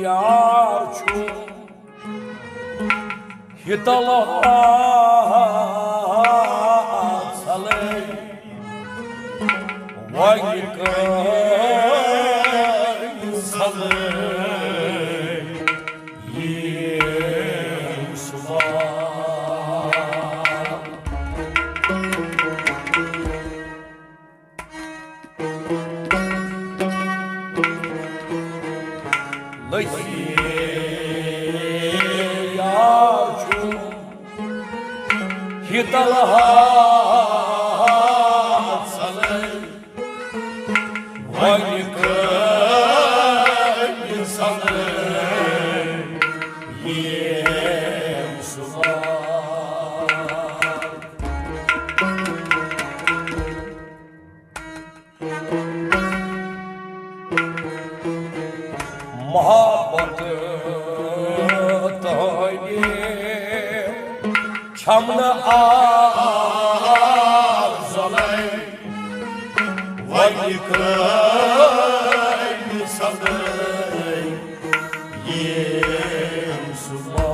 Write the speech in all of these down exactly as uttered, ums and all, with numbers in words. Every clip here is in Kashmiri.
یار چھُ ہِتل ژھلے، وۄنۍ کٔمۍ ژھلے ییٚمہِ صُبحن۔ لٔگۍ یار چھُ ہِتل ژھلے، وۄنۍ کٔمۍ ژھلے ییٚمہِ صُبحن۔ محبت تہنٛدِ چھم نہٕ آز زلے، وۄنۍ کٔمۍ سمجھے ییٚمہِ صُبحن۔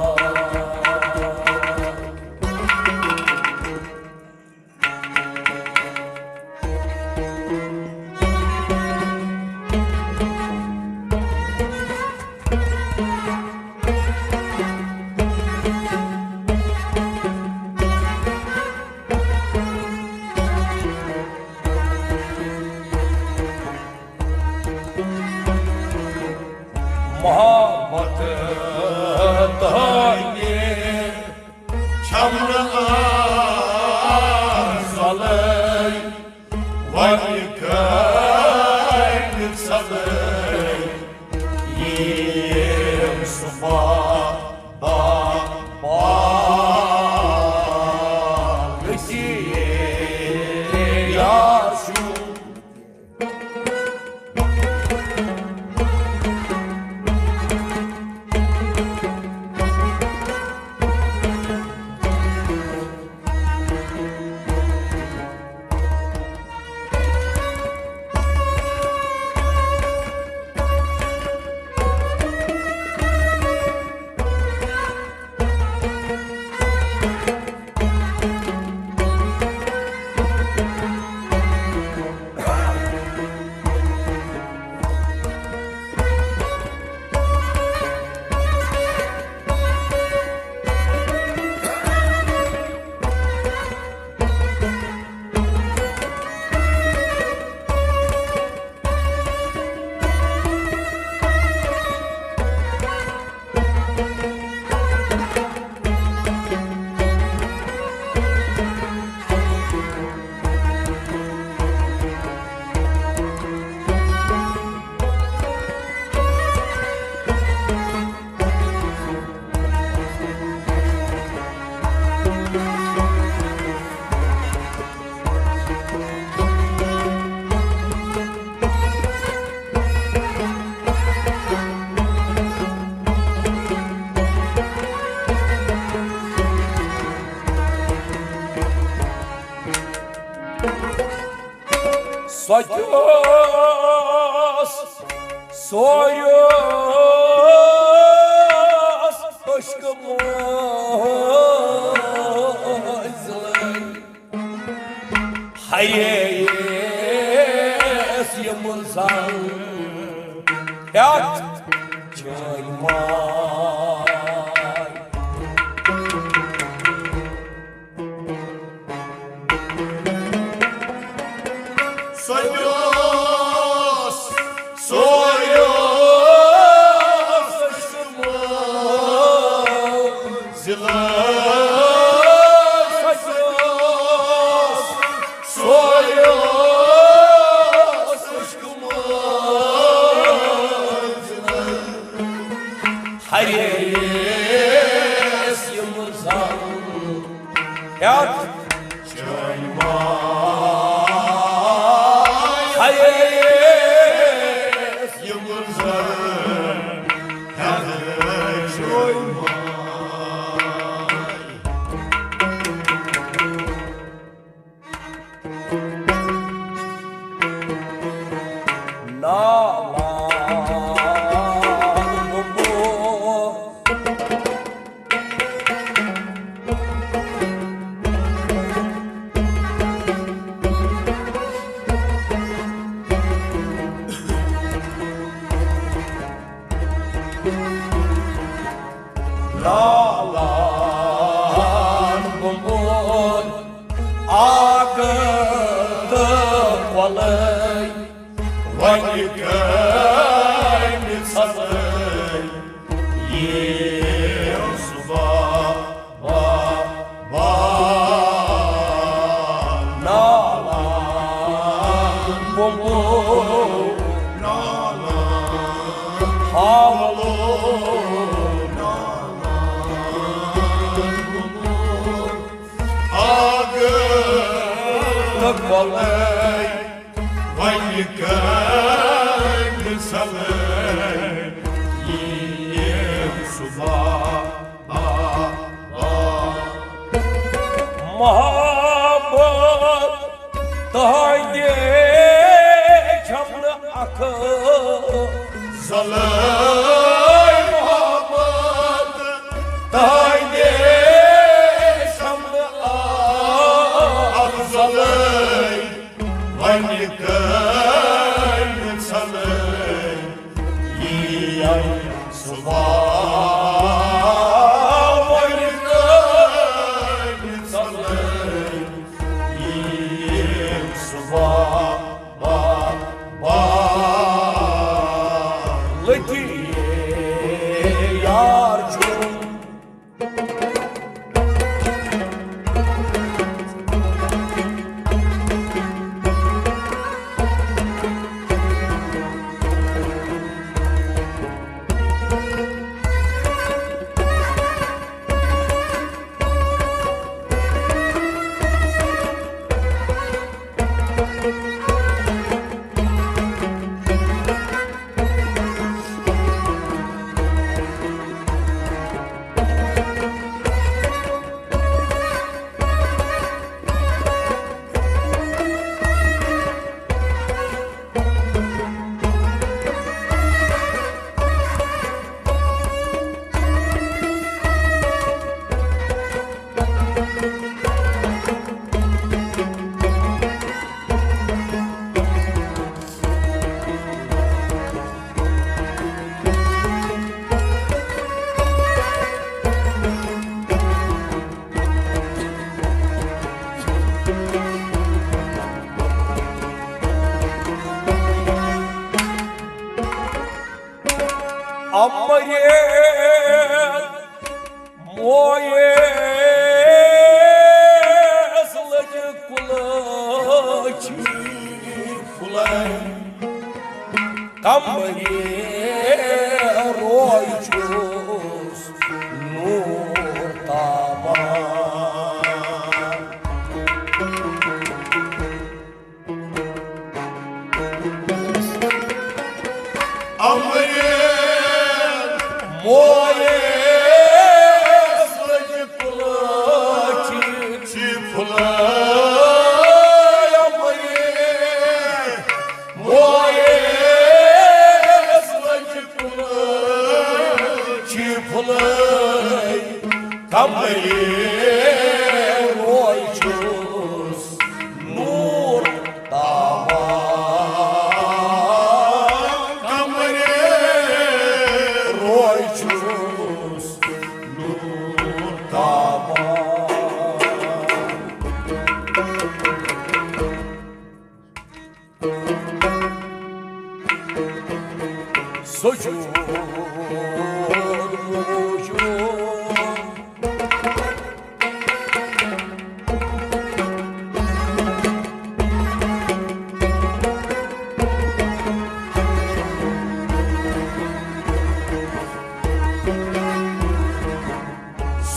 پتیوس سوریوس عشق منزلن۔ ہریس یِم زن ہیتھ چٲنۍ ماے۔ سوریوس، سوریوس عشق منزلن۔ سوریوس، سوریوس عشق منزلن۔ ہریس یِم زن ہیتھ چٲنۍ ماے۔ ہریس یِم زن ہیتھ چٲنۍ ماے۔ نالان بومبو۔ لالان بومبو۔ آگ تہٕ کۄلے وۄنۍ کَمہِ ژھلے یِیَم صُبح با-، با-، نالان بومبو، نالان ہالو، نالان بومبو۔ آگ تہٕ کۄلے وۄنۍ کَمہِ ژھلے یِیَم صُبح با-، با-۔ محبت تہنٛدِ چھم نہٕ اکھ زلے، محبت تہنٛدِ چھم نہٕ اکھ زلے۔ وۄنۍ کَمہِ ژھلے یِیَم صُبح، وۄنۍ کَمہِ ژھلے یِیَم صُبح با-، با-، لٔتی یار چھُم۔ امبریز مویس لٔج کُلٲچی پھُلے۔ قمری روے چھُس نوٗر تابان۔ امبریز مویس لٔج کُلٲچی پھُلے۔ امبریز کمرِ روے چھُس نوٗر تابان۔ کمرِ روے چھُس نوٗر تابان۔ سجود موجود۔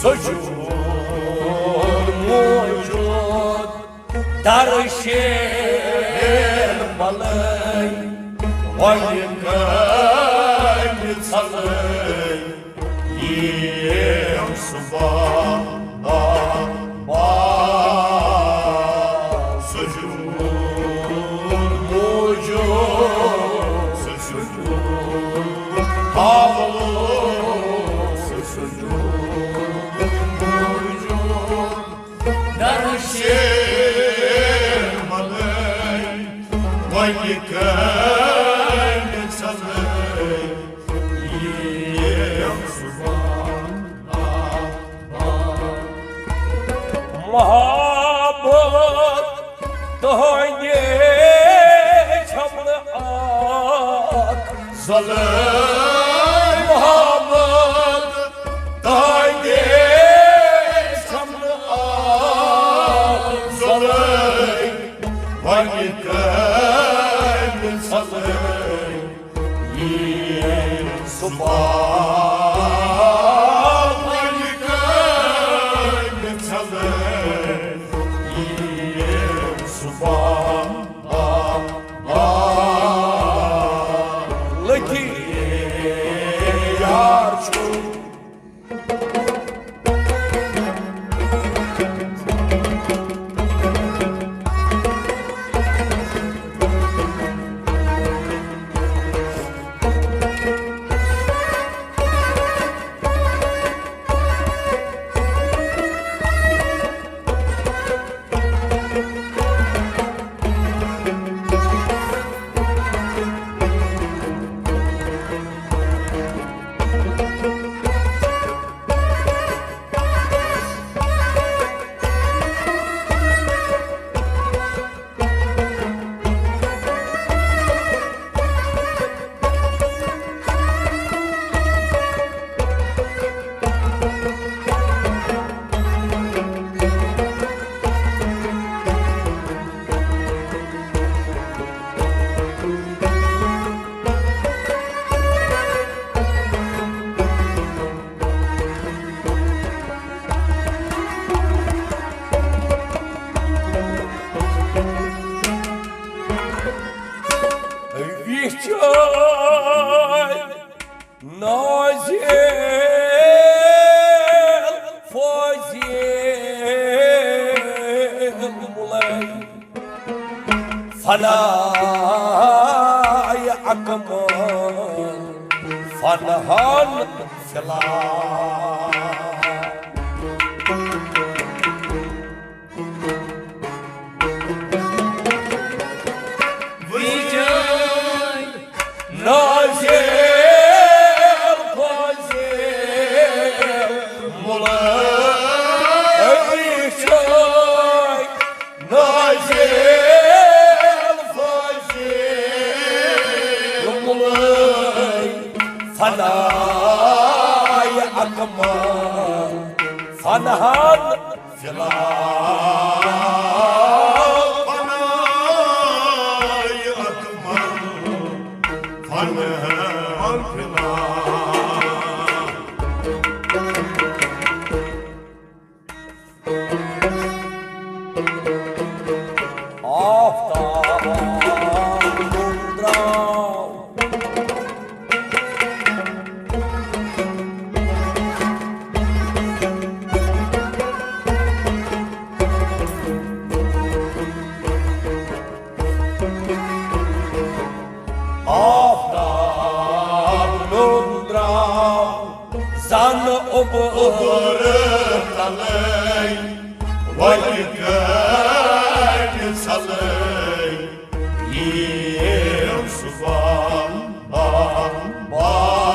سجود موجود۔ در شیر بلے، وۄنۍ کٔمۍ ژھلے یِم صبح با-، با-، سجود موجود، سجود حال، سجود موجود۔ در شیر بلے، وۄنۍ کٔمۍ ژھلے یِم صبح۔ محبت تہنٛدِ چھم نہٕ اکھ زلے۔ محبت تہنٛدِ چھم نہٕ اکھ زلے۔ وۄنۍ کٔمۍ ژھلے یِم صبح۔ وۄنۍ کٔمۍ ژھلے یِم صبح۔ لٔگی یار چھُ۔ ویچھے نازیل فوزی ملے، فنائے اکمل فنہان فلا۔ ویچھے نازیل فوزی ملے، ویچھے نازیل فوزی ملے، فنائے اکمل فنہان فلا۔ فنائے اکمل فنہان فلا۔ آفتاب درٛاو۔ اوٚبرٕ تلے، وۄنۍ کَمہِ ژھلے یِیَم صُبحن بار بار۔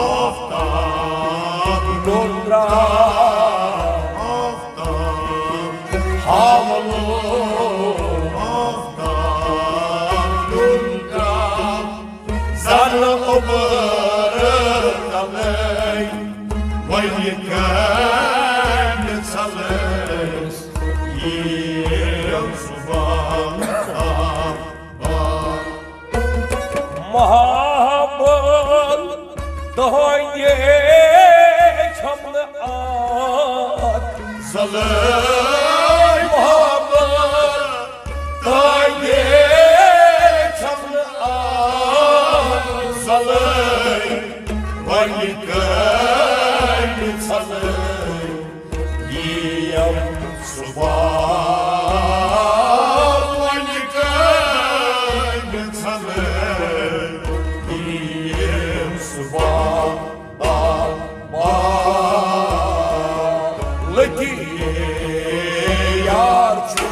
آفتاب ڈوٚل درٛاو، آفتاب ہاوُن، آفتاب ڈوٚل درٛاو۔ زن اوٚبرٕ تلے، وۄنۍ کَمہِ ژھلے یِیَم صُبحن بار بار۔ محبت تہنٛدے چھم نہٕ اکھ زلے، محبت تہنٛدے چھم نہٕ اکھ زلے، وۄنۍ کَمہِ ژھلے یِیَم صُبحن، وۄنۍ کَمہِ ژھلے یِیَم صُبحن بار بار۔ لٔگۍ یار چھُ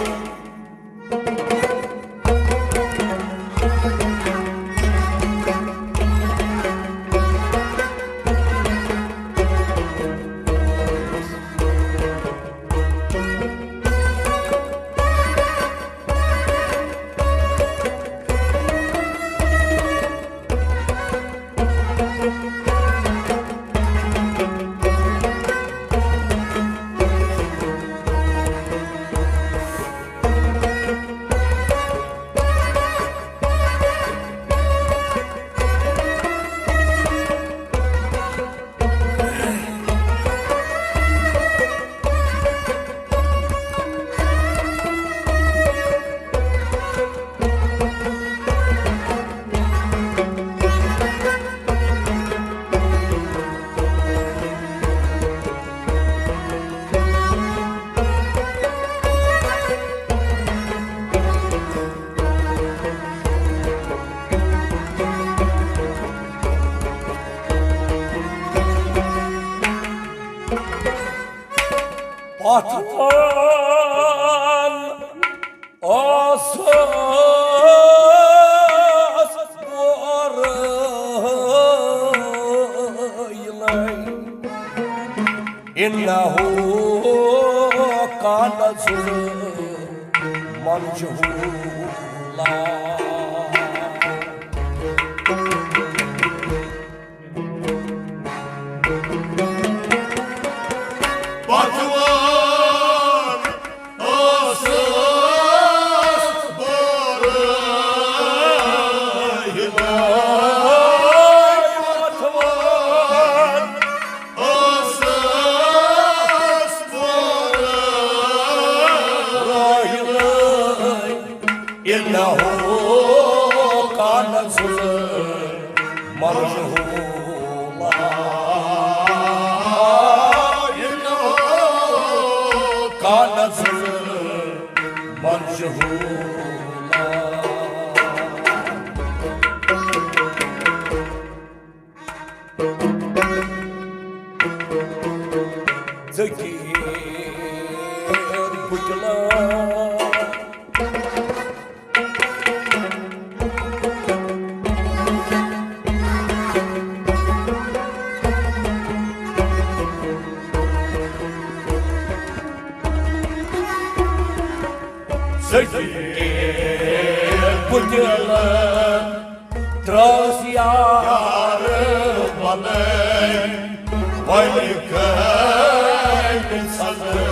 پتھ وان اوسُس بہٕ رٲیلَے، إنه كان ظلما جهولا۔ پتھ وان اوسُس بہٕ رٲیلَے، پتھ وان اوسُس بہٕ رٲیلَے، إنه كان ظلما جهولا، إنه كان ظلما جهولا۔ ژٔکیٖر بُتلہٕ۔ ژٔکیٖر بُتلہٕ۔ ترٛٲوٕس یار بلٲے، وۄنۍ کَمہِ ژھلے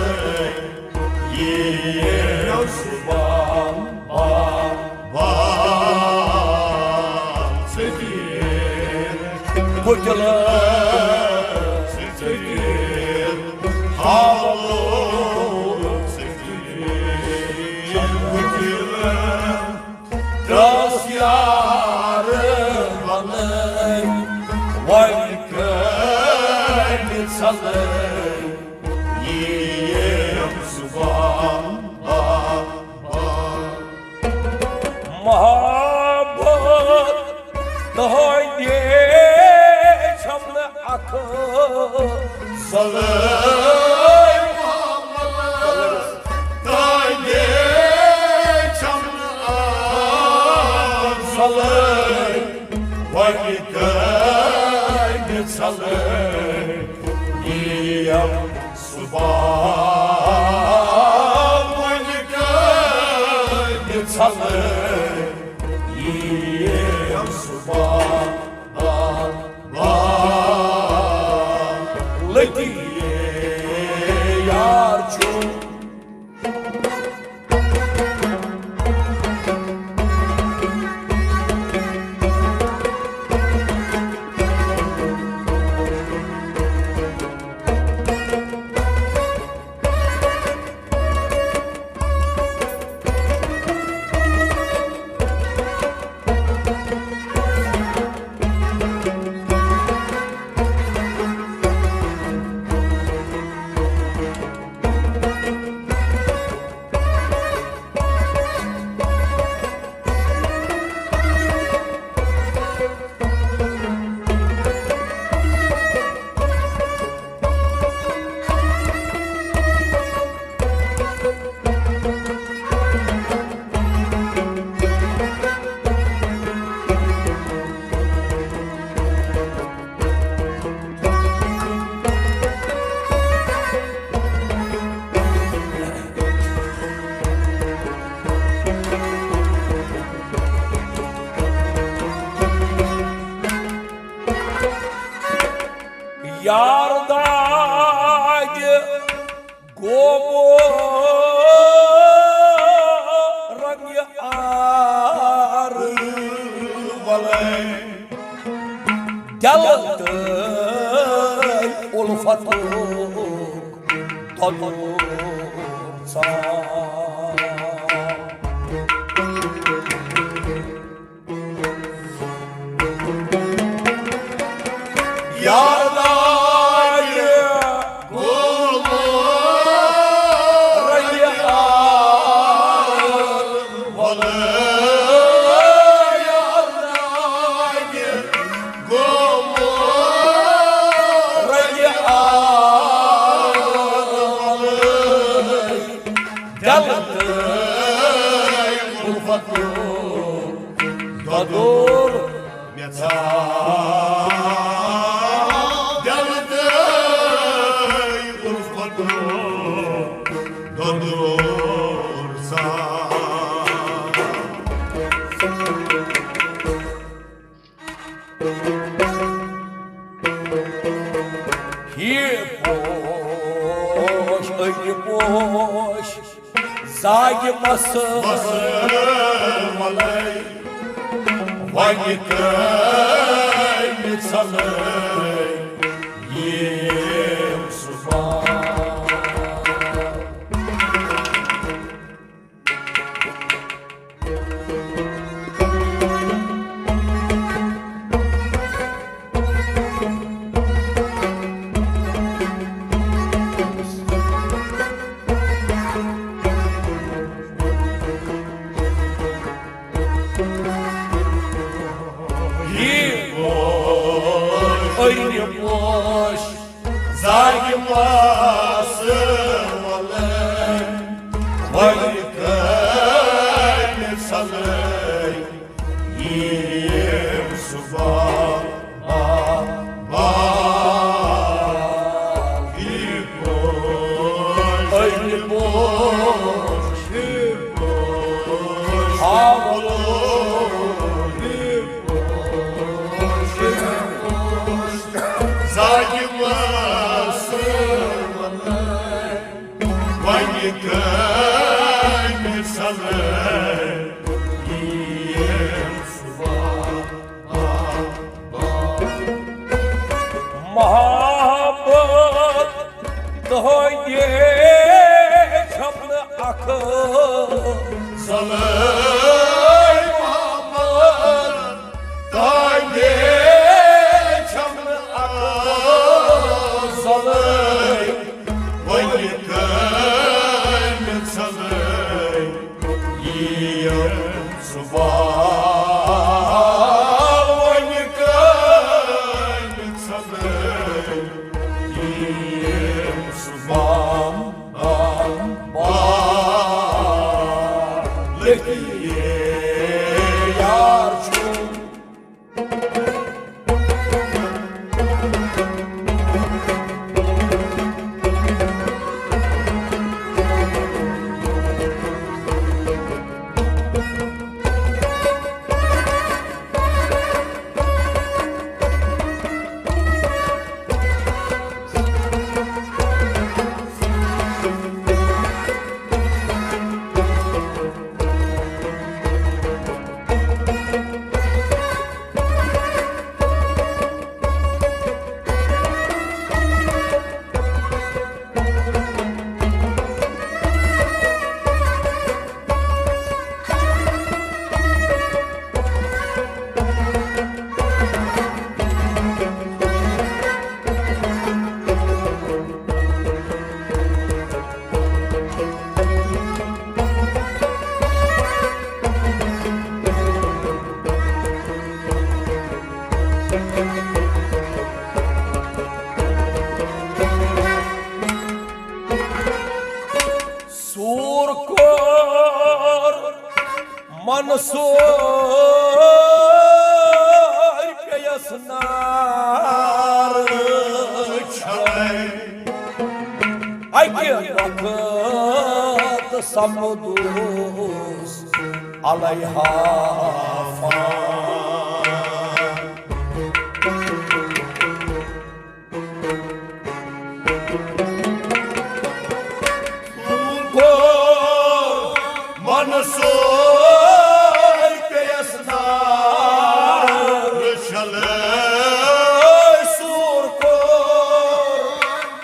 یِیَم صُبحن بار بار۔ ژٔکیٖر بُتلہٕ، ژٔکیٖر ہاوُن، ژٔکیٖر بُتلہٕ۔ ترٛٲوٕس یار بلٲے، وۄنۍ کَمہِ ژھلے یِیَم صُبحن بار بار۔ محبت تہنٛدے چھم نہٕ اکھ صلے محمد تانگے چھم آب صلے، وۄنۍ کَمہِ ژھلے یِیم صبح، وۄنۍ کَمہِ ژھلے یِیم صبح۔ لٔگی یار چھُ۔ یار داغ گوٚو رنگہِ آر ولے، دل تہٕ الفتُک دۄدُر ژاو۔ یار داغ گوٚو رنگہِ آر ولے، یار داغ گوٚو رنگہِ آر ولے، دل تہٕ الفتُک دۄدُر مےٚ ژاو۔ دل تہٕ الفتُک دۄدُر ژاو۔ ہی پوش، أنہِ پوش، زاگہِ مس، مس وَلَے، وۄنۍ کَمہِ ژھلَے یِم صُبحن۔ یہِ پوش، أنہِ پوش، زاگہِ مس وَلَے، وۄنۍ کَمہِ ژھلَے یِم صُبحن۔ با، با، یہِ پوش، أنہِ پوش، یہِ پوش، ہاو، یہِ پوش، یہِ پوش، زاگہِ مس وَلَے، وۄنۍ کَمہِ ژھلَے یِم صُبحن۔ محبت تۄہہِ چھم نہٕ اکھ ژھلَے محبت، تۄہہِ چھم نہٕ اکھ ژھلَے، وۄنۍ کَمہِ ژھلَے یِم صُبحن۔ وۄنۍ کَمہِ ژھلَے یِم صُبحن بان بالکہِ یار چھُم۔ سوٗر کوٚر منصوٗر پیٚیَس نار چھلے۔ اَکہِ وقت سپدُس علیہا فان۔ کوٚر منصوٗر پیٚیَس نار چھلے۔ سوٗر کوٚر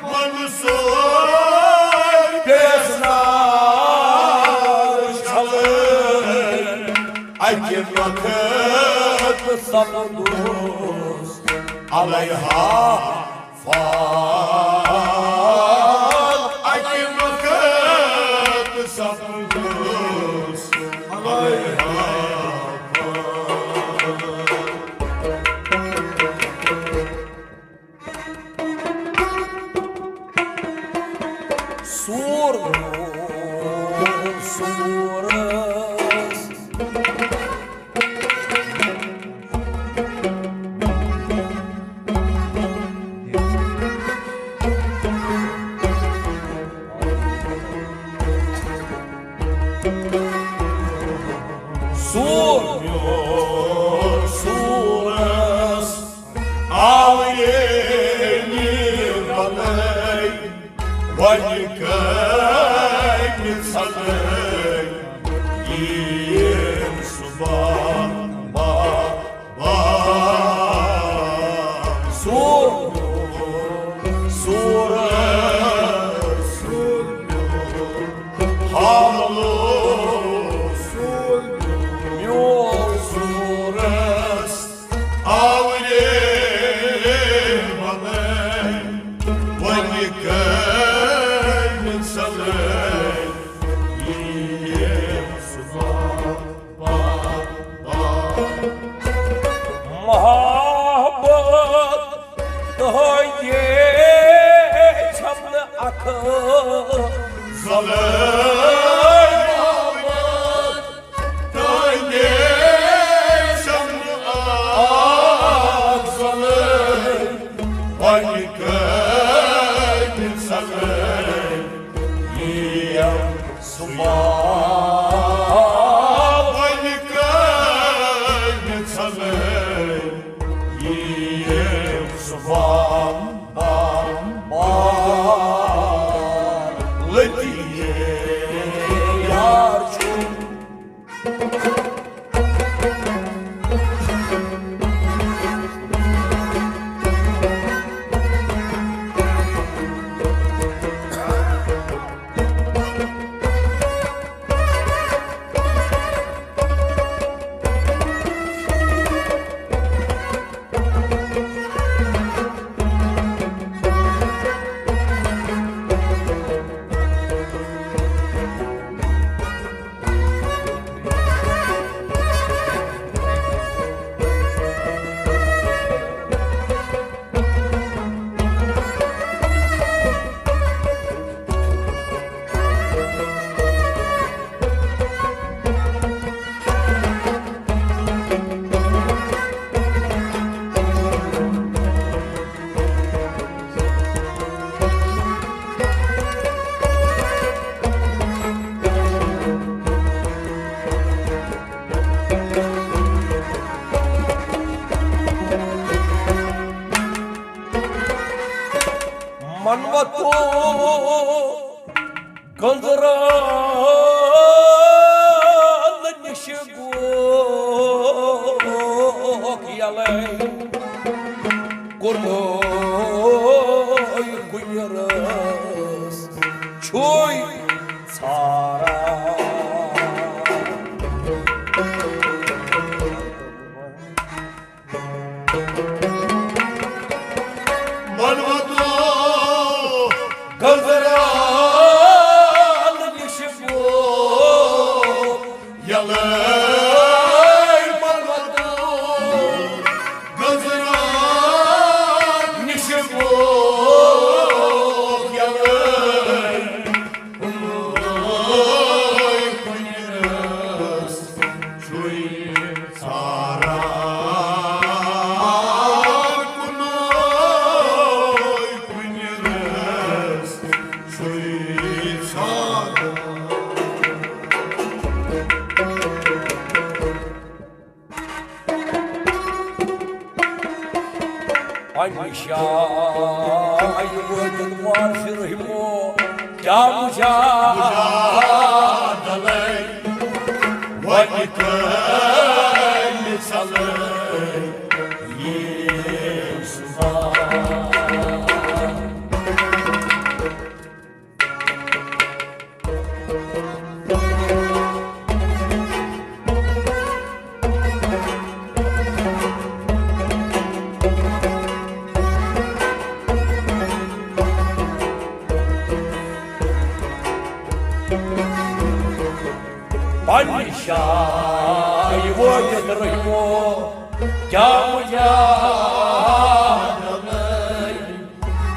منصوٗر پیٚیَس نار چھلے۔ اَکہِ وقت سپدُس علیہا فان۔ اَکہِ وقت سپدُس علیہا فان۔ سوٗر، سوٗرس۔ سوٗر، سوٗرس۔ آو ییٚلہِ بلٲے، وۄنۍ کَمہِ ژھلٲے یِیَم صُبحن بار بار۔ سوٗر، سوٗرس، سوٗر میون، حالو، سوٗر میون، سوٗرس۔ آورے بنٲے، وۄنۍ کٔمۍ ژھلٲے، یِیَم صُبحن بار بار۔ محبت تۄہہِ چھَم نہٕ اکھ زلٲے۔ محبت تۄہہِ چھَم نہٕ اکھ زلٲے، وۄنۍ کٔمۍ ژھلٲے، یِیَم پتو گنزران نِش گوکھ یلے، کُنُے کُنہِ رٲژ چھُے ژھاران۔ منوتو گنزران نِش گوکھ یلے، منوتو گنزران نِش گوکھ یلے۔ کُنُے کُنہِ رٲژ چھُے ژھاران، کُنُے کُنہِ رٲژ چھُے ژھاران۔ پننہِ جایہِ وٲتِتھ وارث رحیمو، کیٛاہ مجادلے، وۄنۍ کٔمۍ ژلے یہِ صبح۔ پننہِ جایہِ وٲتِتھ رحیمو، کیٛاہ مجادلے،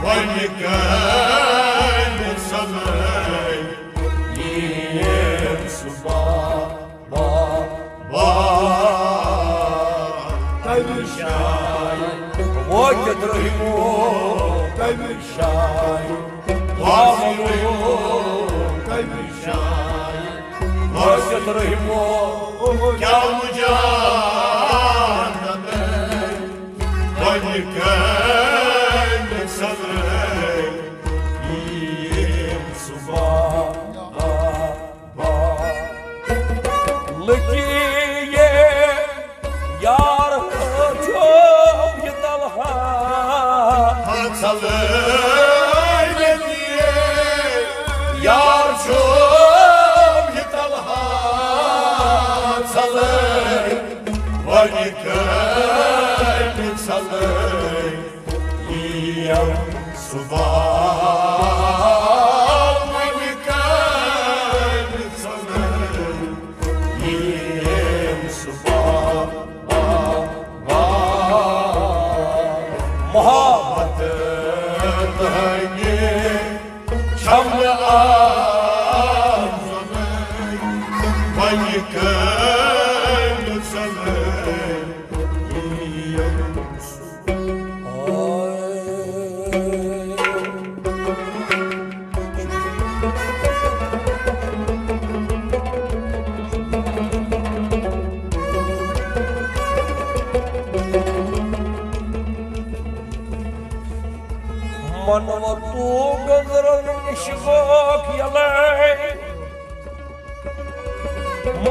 وۄنۍ کٔمۍ ژلے یہِ صبح۔ با، با، کمہِ جایہِ وٲتِتھ رحیمو، کمہِ جایہِ وٲتِتھ رحیمو، کمہِ جایہِ وٲتِتھ رحیمو، کیٛاہ مجادلے، وۄنۍ کٔمۍ ژلے یہِ صبح۔ لٔگی یے یار چھُم یہِ تلہا۔ ژلے لٔگی یے یار چھُم یہِ تلہا۔ ژلے وۄنۍ کٔمۍ ژلے یِم صبح، وۄنۍ کٔمۍ ژلے یِم صبح۔ محبت تہنٛدِ چھم نہٕ آز زنٕے، وۄنۍ کٔمۍ ژلے یِم صبح۔ منوتو گنزرن نِش گوکھ یلے۔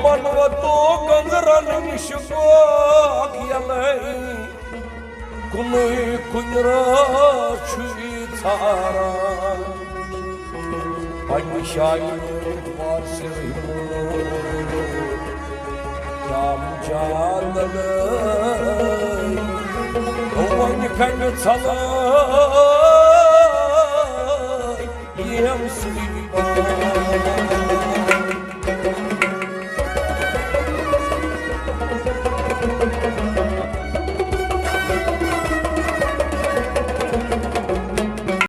منوتو گنزرن نِش گوکھ یلے۔ کُنُے کُنہِ رٲژ چھُے ژھاران۔ پننہِ جایہِ وٲتِتھ وارث رحیمو، کیٛاہ مجادلے، وۄنۍ کمہِ ژلے یِم صبح۔